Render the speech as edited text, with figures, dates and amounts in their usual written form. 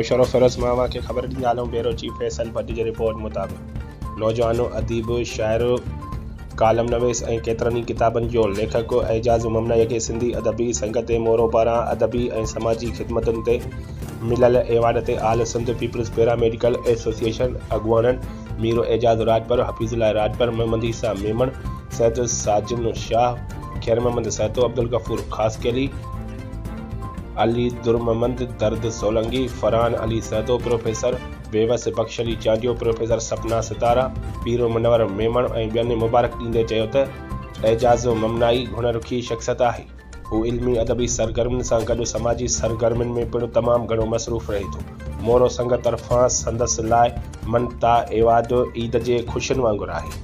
نوشهروفيروز مان اوهان کي خبر ڏيندا هلون بيورو چيف فيصل ڀٽ جي رپورٽ مطابق نوجوان اديب، شاعر، ڪالم نويس ۽ ڪيترن ئي ڪتابن جو ليکڪ اعجاز ممنائي کي سنڌي ادبي سنگت مورو پاران ادبي ۽ سماجي خدمتن تي مليل ايوارڊ تي all Sindh peoples paramedical association اڳواڻن مير اعجاز راڄپر، حفيظ الله راڄپر، محمد عيسيٰ ميمڻ، سيد ساجن شاهه، خير محمد سهتو، عبدالغفور خاصخيلي، علي درمحمد درد سولنگي، فرحان علي سهتو، پروفيسر بيوس بخش علي چانڊيو، پروفيسر سپنا ستارا، پير منور ميمڻ ۽ ٻين مبارڪ ڏيندي چيو ته اعجاز ممنائي گهڻ رخي شخصيت آهي. هو علمي ادبي سرگرمين سان گڏ سماجي سرگرمين ۾ پڻ تمام گهڻو مصروف رهي ٿو. مورو سنگت طرفان سندس لاء مڃتا ايوارڊ عيد جي خوشين وانگر آهي.